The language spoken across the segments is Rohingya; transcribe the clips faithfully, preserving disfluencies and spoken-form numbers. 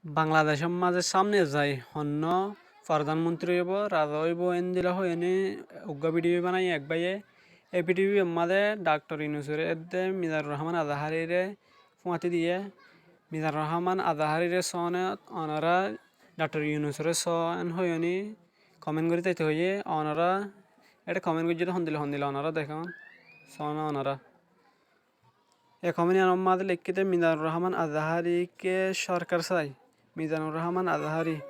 Bangladecór mazé sámne zai honnúa fordán montiri óibo, raza óibo, éndilla hoiyóni uggúa bidiyó banaiyé ek báiye. E bidiyór mazé dhaktor Yunusoré edde Mizanur Rohmán Azaháriré fúañti diyé. Mizanur Rohmán Azaháriré soóne onorá dhaktor Yunusoré soó én hoiyóni komen gorí táito hoiyé. Onorá éçe komen goijjé dé hondilla hondilla onorá dekón, soóne onorá. E komen yíanor mazé leikké dé Mizanur Rohmán Azahári ke sórkar sai. Mizanur Rohmán Azahári.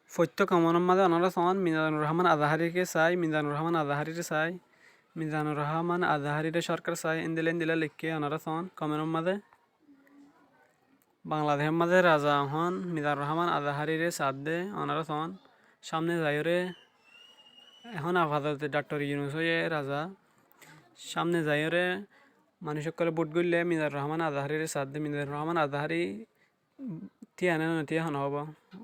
Foittó komenor mazé onorá soón Mizanur Rohmán Azahári ke sai, Mizanur Rohmán Azaháriré sai, Mizanur Rohmán Azaháriré sórkar sai, éndilla éndilla leikké onorá soón komenor mazé. Bangladecór mazé raza ehón Mizanur Rohmán Azaháriré saádde, onorá soón. Sámne zaiyóre, ehón afazote dhaktor Yunus óiye raza. Sámne zaiyóre manúic ókkolé bút goillé Mizanur Rohmán Azaháriré saádde, Mizanur Rohmán Azahári tíya né no tíya hone hóbo,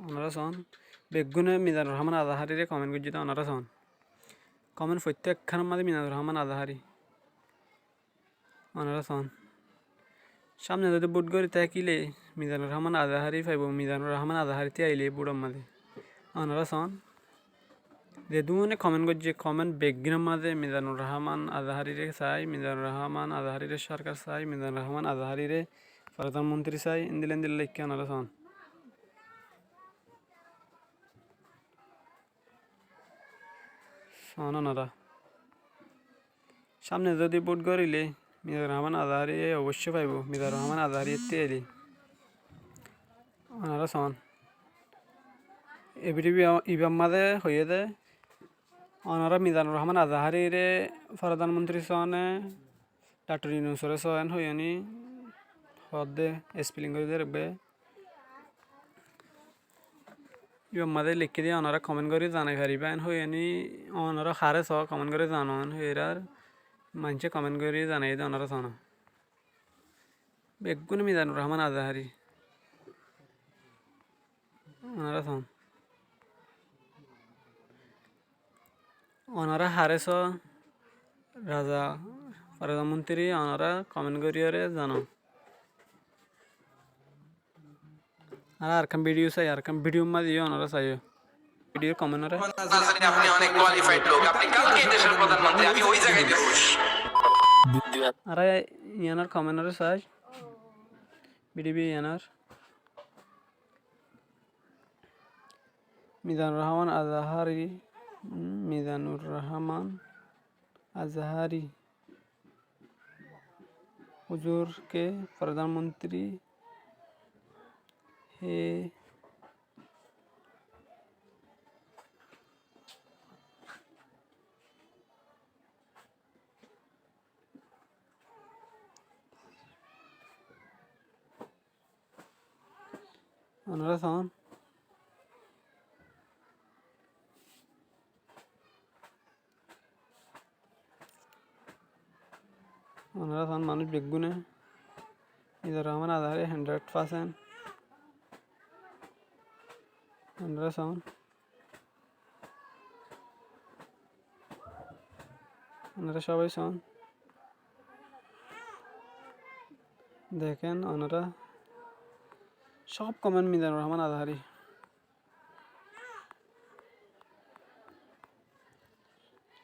onorá soón. Beggúne Mizanur Rohmán Azaháriré komen goijjé dé, onorá soón. Komen foittó ekkánor mazé Mizanur Rohmán Azahári. Onorá soón. Sámne zodi bút gorí tákile Mizanur Rohmán Azahári faibo, Mizanur Rohmán Azahári tíya ailé bútor mazé. Onorá soón. Zedúne komen goijjé, komen beggúnor mazé Mizanur Rohmán Azaháriré sai, Mizanur Rohmán Azaháriré sórkar sai, Mizanur Rohmán Azaháriré fordán montiri sai, éndilla éndilla leikké onorá soón. Soón onorá. Sámne zodi bút goríle Mizanur Rohmán Azahári oboicco faibo, Mizanur Rohmán Azahári ettí ailé. Onorá soón. E bidiyó ibár mazé hoiyé dé, onorá Mizanur Rohmán Azaháriré fordán montiri soóne, dhaktor Yunusoré soó én hoiyóni hoódde, espelling gorí dé raikbá. Ibár mazé leikké dé onorá komen gorí zanai faribá én hoiyóni, onorá haré soó komen gorí zano én hoiyóre, maincé komen gorí zanaiyé dé onorá soón. Beggúne Mizanur Rohmán Azahári. Onorá soón. Onorá haré soó raza fordán montiri, onorá komen goríyore zano. Ar arekkán bidiyó sai, arekkán bidiyór mazé yó onorá saiyó. Bidiyór komenore. আপনি অনেক কোয়ালিফাইড লোক, আপনি কালকে এই দেশের প্রধানমন্ত্রী, আমি ওই জায়গায় বেহুশ। Ar yíanor komenore sai. Bidiyó yíanor. Mizanur Rohmán Azahári, mm, Mizanur Rohmán Azahári huzur ke prodhan montri he. Onorá soón. Onorá soón manúic beggúne Mizanur Rohmán Azahári hundred percent. Onorá soón. Onorá sóbai soón. Dekén onorá sób komen Mizanur Rohmán Azahári.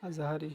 Azahári.